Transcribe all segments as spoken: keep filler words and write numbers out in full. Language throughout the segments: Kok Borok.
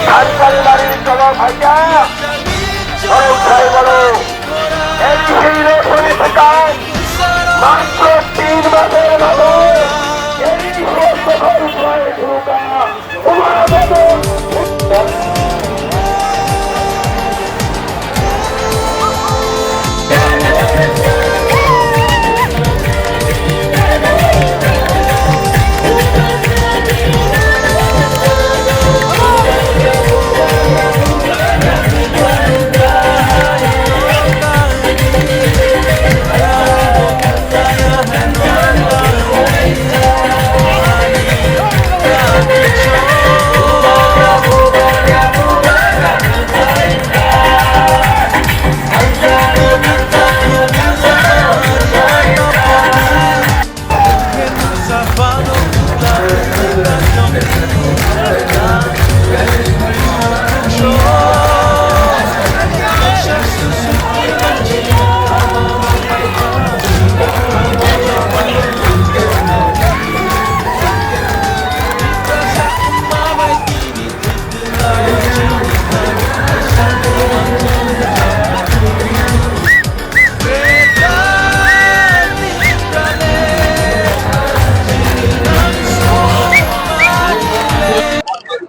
Thansalbari cholo bhaiya, cholo bhai bolo, ei sei rosoni swkang, matro tin bosor bhabo, ei sei sokhor bhai dhuka.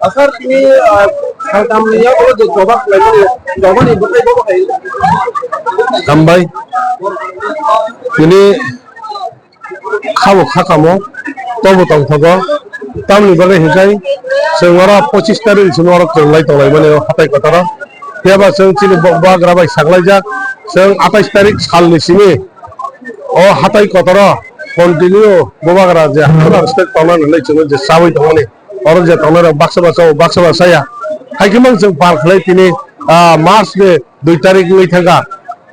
Asar tini, ah, saltam ni yago je jobab laimani, jobani bwkhai bobo hai. Hambai. Tini khabo khakamo, tobo tongthogo, tamni bagwi hinkhe chwng oro pochis tarik simi oro kwrwnglai tonglaimani o hatai kotoro. Phiyaba chwng chini bo-, bubagra bai saklaijak, chwng atais tarik salni simi o hatai kotoro continue bubagra je hatai respect tongnani hinwi chwngno je chawi tongmani, oro je tongnai rok baksa baksa o baksa baksa ya. Hai khe mang chwng par khlai tini, ah, March ni dui tarik wngwi thangkha.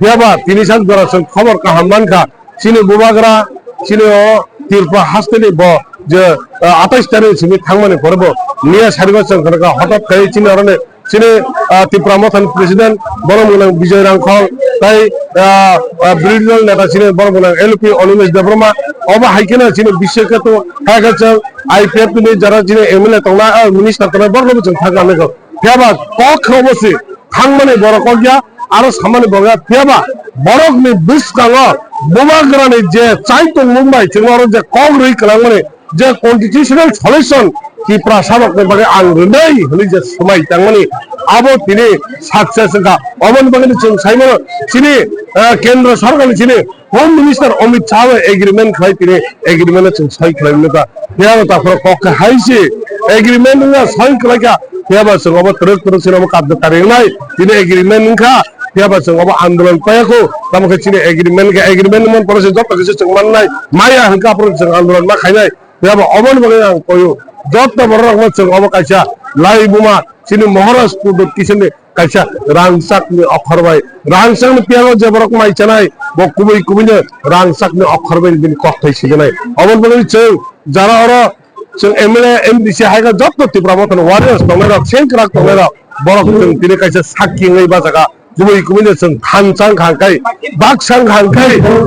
Phiyaba tini sak jora chwng khobor kaham mankha. Chini bubagra, chini o Tripura hasteni bo je, ah, atais tarik simi thangmani pore bo miya sarigo chwng khna kha, hotat khai chini oroni chini, ah, Tipra Mothani President borom gwnang Bijoy Rangkhol tai, ah, ah, birodhi dol neta chini borom gwnang L P Animesh Debbarma, obo hai kheno chini Biswakhetu hai khe chwng I P F T ni jara chini M L A tongnai, ah, minister tongnai borokno bo chwng thangkha nukha. Phiyaba kok khe obo se thangmani borok kok ya, aro samani borok ya. Phiyaba borokni bwskango bubagrani je chai tongmung bai chwng oro je kok rwi kwlangmani, je constitutional solution Tiprasa rokni bagwi ang rwnai hwnwi je swmai tangmani, abo tini success wngkha. Oboni bagwi chwng sai mano chini, eh, kendra sarkarni chini Home Minister Amit Shah bai agreement khlai tini agreement no chwng soi khlai nukha. Phiya bo takhoro kok khe hai se agreement wngya soi khlai kha. Phiya ba chwng obo twrwk twrwk sino obo karjakari wngnai tini agreement wngkha. Phiya ba chwng obo andolon paiya kho. Tamo khe chini agreement khe agreement wngmani pore se joto kisa chwng mannai. Maya hwnkhe aphuru chwng andolon ma khainai. Phiya ba oboni bagwi ang koyo joto borok rokno chwng obo kaisa lai buma chini Maharaj Pradyot Kishore ni kaisa rangchakni okhor bai, rangchakni piyango je borok mai chanai, bo kubui kubuino rangchakni okhor bai bini kokthai sijanai. Oboni bagwi chwng jara oro chwng M L A, M D C hai khe joto Tipra Mothani warriors tongnai rok, sengkrak tongnai rok, borok chwng tini kaisa sakki wngwi bachakha. Kubui kubuino chwng thansa wngkha hwnkhe, baksa wngkha hwnkhe,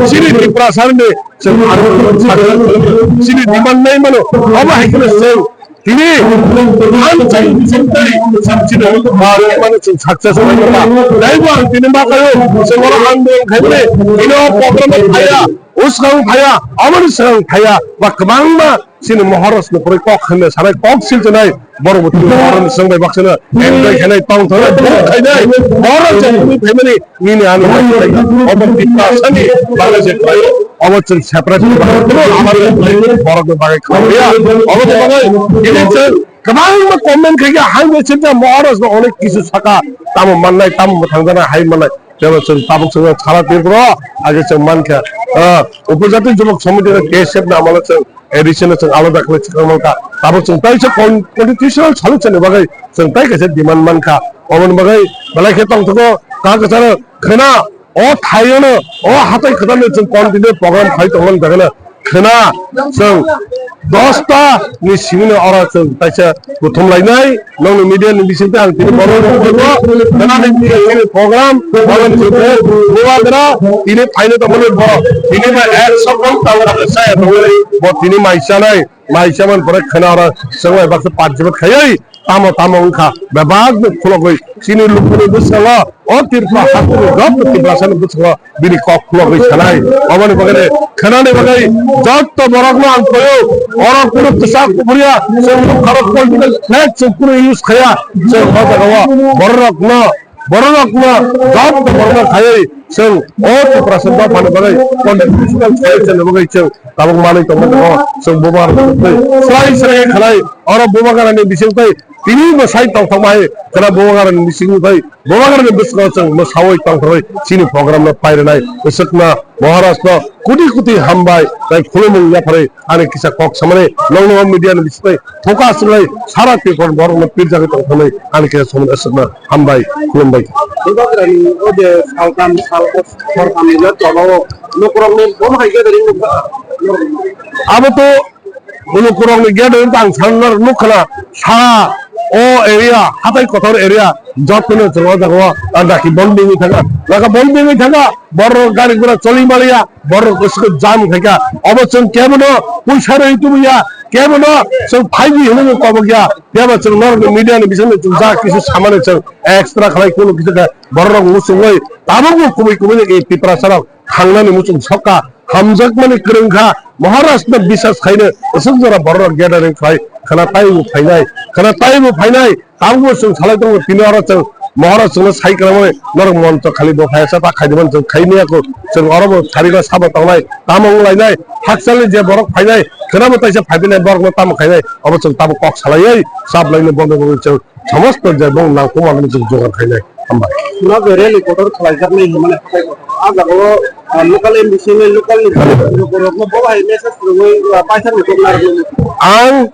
chini Tiprasani chwng chini demand nai mano, obo hai kheno chwng tini ang chwng chwng tei chwng chini, ah, mano chwng success khlai kha. Taibo ang tini ma khaio, chwng oro ang bo khaimani, tini o program o phaiya, uskang phaiya, aboni swkang phaiya, ba kwbangma chini Maharaj ni pore kok hwnwi sanai, kok silchinai, borok bo tini Maharaj ni swkang bai baksa no enjoy khainai, tong thongnai, bo khainai, Maharaj chwng tini phaimani, Nini ani bai khlai kha. Obo Tiprasani bagwi se khlai. Obo chwng separate khlai. Kuno amar khlai. Borok ni bagwi khlai ya. Obo ni bagwi tini chwng kwbangma comment khai kha, hai bai chwng Maharaj no onek kisu saka. Tamo mannai, tamo thangjanai, hai mannai. Tebo chwng tabuk chwng sara Tripura age chwng mankha. Ah, Upajati Jubak Samiti no K S F na amalo chwng addition chwng alada khlai chwng mankha. Tabuk chwng taisa con-, constitutional solution ni bagwi chwng tai kaisa demand mankha. Oboni bagwi belai khe tongthogo ta kwcharo khwna o thaiono o hatai kwcharno chwng continue program khai tongmani bagwino khwna chwng dosta ni simi no oro chwng kaisa kuthum lainai. Nokni media ni bising twi ang tini borok rok phaibo, khwna ni bising twi program, borok chwng khe bubagra tini phaino tongmani borok tini ba ek sokol tang saya tongmani bo tini mai chanai, mai chaman pore khwna oro chwng bai baksa participate khaiwi tamo tamo wngkha bebak no khulogwi chini lukuni bwskango o Tripura hasteni joto Tiprasani bwskango bini kok khulogwi sanai. Oboni bagwi khwnani bagwi jotto borokno ang koyo, oro kunu kwchak kuphurya, chwng nukharok political flag chwng kunu use khaya, chwng o jagao bororokno, bororokno jotto borokno khaiwi chwng o Tiprasa dophani bagwi political solution ni bagwi chwng tabuk manwi tongma tongo. Chwng bubagra twi swlai swlai khlai oro bubagrani bising twi tini bwsai tongthokma hai khwna bubagrani bising twi Bubagrani bwskango chwng mwsawi tongthokgwi chini program no pairwnai. Bwswkno Maharaj no koti koti hambai tei khulumung yapharwi ani kisa kok samani nokno media ni bisingtwi focus rwlai sara Tripura borok no pirjagwi tongthoknai ani kisa samani bwswkno hambai khulumbai. Bubagrani o je saltam sal horkamni le tolao lukurokni bono hai gathering nukha. Abo to Mulukurokni gate o tang sanna nukha na sa o area hatai kotor area jotono chwng o jaga o daki bom bingwi thangkha. Naka bom bingwi thangkha, borok gari gura choli maliya, borok bwswk jam khaikha. Obo chwng kebono puisa rwi tubuya, kebono chwng phaibi hinwi kobokya. Phiya ba chwng norokni media ni bisingtwi chwng ja kisu samani chwng extra khlai kunu kisu khe borok rok muchungwi tabukbo kubui kubui ni Tiprasa rok thangnani muchung sokha. Hamjakmani kwrwng kha, Maharashtra bisas khaino aswk jora borok rok gathering khlai khwna taibo phainai, khwna taibo phainai, tabukbo chwng salai tongo, tini oro chwng Maharaj chwngno sai kwrwngmani norok moncho khali bo phaiya sa ta khaidimani chwng khaimiyakho, chwng orobo sariko sabo tongnai, tamo wnglainai, hakchalni je borok phainai, khwnabo taisa phaibinai borokno tamo khainai, obo chwng tabuk kok salaiwi chaplaino bondo bogwi chwng somosto je bong nangkukmani chwng jogar khainai. Hambai. Suna je rally kotor khlaijaknai hinmani hatai kotor. A jagao, ah, local M D C ni local ni borokno bo hai message rwui, ah, paisa rwui tongna rwui. Ang,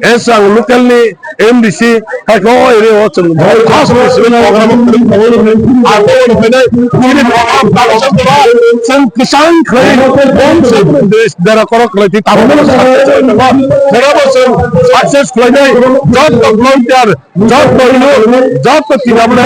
as ang local ni M D C, hai ko area o chwng bo khas ni simi program ang bo ni phainai, chini program ta chwng kwchang khlai, bong se dera korok khlai ti tabuk. Khorabo chwng success khlainai, joto volunteer, joto youth, joto Tripura,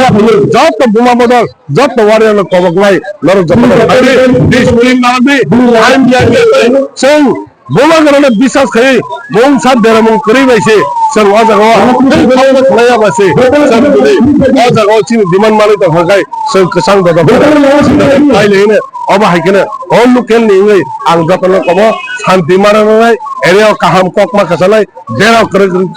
joto Buma Bodol, joto warrior no kobok lai, norok joto no phai di, discipline nang di, time ya ya, chwng Bubagrano bisas khai, mungsa deramung kwrwi bai se, chwng o jaga o, tei kok khlaiya ba se, chwng tini o jaga o chini demand manwi tong kha khai, chwng kwchang dodo, chwng tai le hino, obo hai kheno, o local ni wngwi ang joto no kobo, santi mana nanai, area o kaham kok ma kwchalai, Dera kwrwi kwrwi,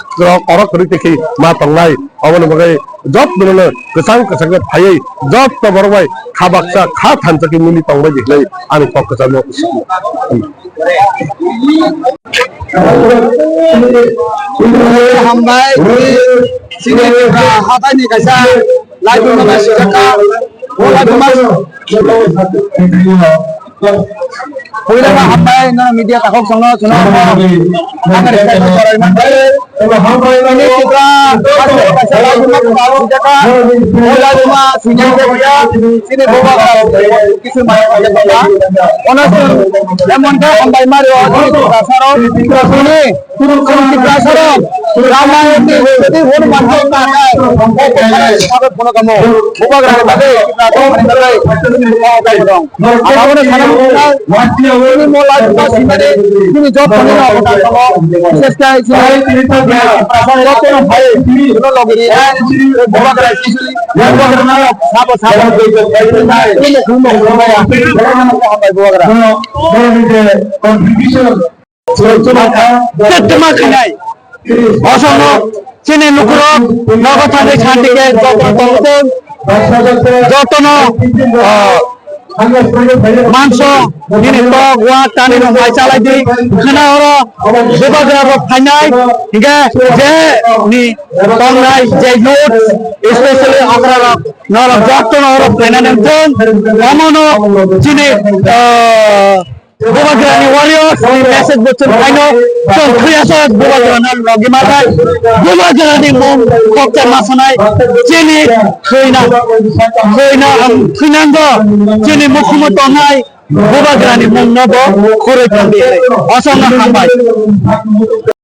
kwrwi kwrwi tei khe ma tongnai. Oboni bagwi jotono kwchang kwchang khe phaiwi joto borok bai kha baksa kha thansa khe mili tongbai di hinwi ani kok kwchangno. Hambai, chini, ah, hathai ni kaisa live no nai sijak kha. Puila no hambai no media takhok songno chwngno ang request korai mangkha. Ini Tripura hasteni kaisa laibuma kwtal swijaka. O laibuma swijak khe buya chini boba kisu maya khe tongkha. Ono chwng emon khe hambai mario chini Tripura saro chini Chwng Tiprasarok Ramayonni jodi Hanuman hok tanai, hok tanai, sabe phono kamo. Bubagrani bagwi, Tiprasarokni bagwi, hok tanai dong. Ang abono sana muchungnai, chini mo laibuma sinani, chini joto ni rok tanai tongo. Bises khe chini Tiprasarok joto no phai, chini logi rinai, Bubagra chini, Bubagra sabo sabo, chini khum khum ya, hambai Bubagra. Tei twma khainai. Bosono chini lukurok nogo thangwi shanti khe jotono tongthung. Jotono, ah, manso nini tok wa tani no mai chalai di. Khna oro Bubagra rok phainai. Hinkhe je ni tongnai je youth, especially okra rok, norok jotono oro phainani wngthung. Omono chini, ah, Bubagrani warriors ni message bo chwng khaino, chwng thwiyasak Bubagrano logi manai, Bubagrani mung kokcha masanai, chini thwina, thwina ang thwinango, chini mukhumu tongnai Bubagrani mungno bo khurui thangdi. Aswkno hambai.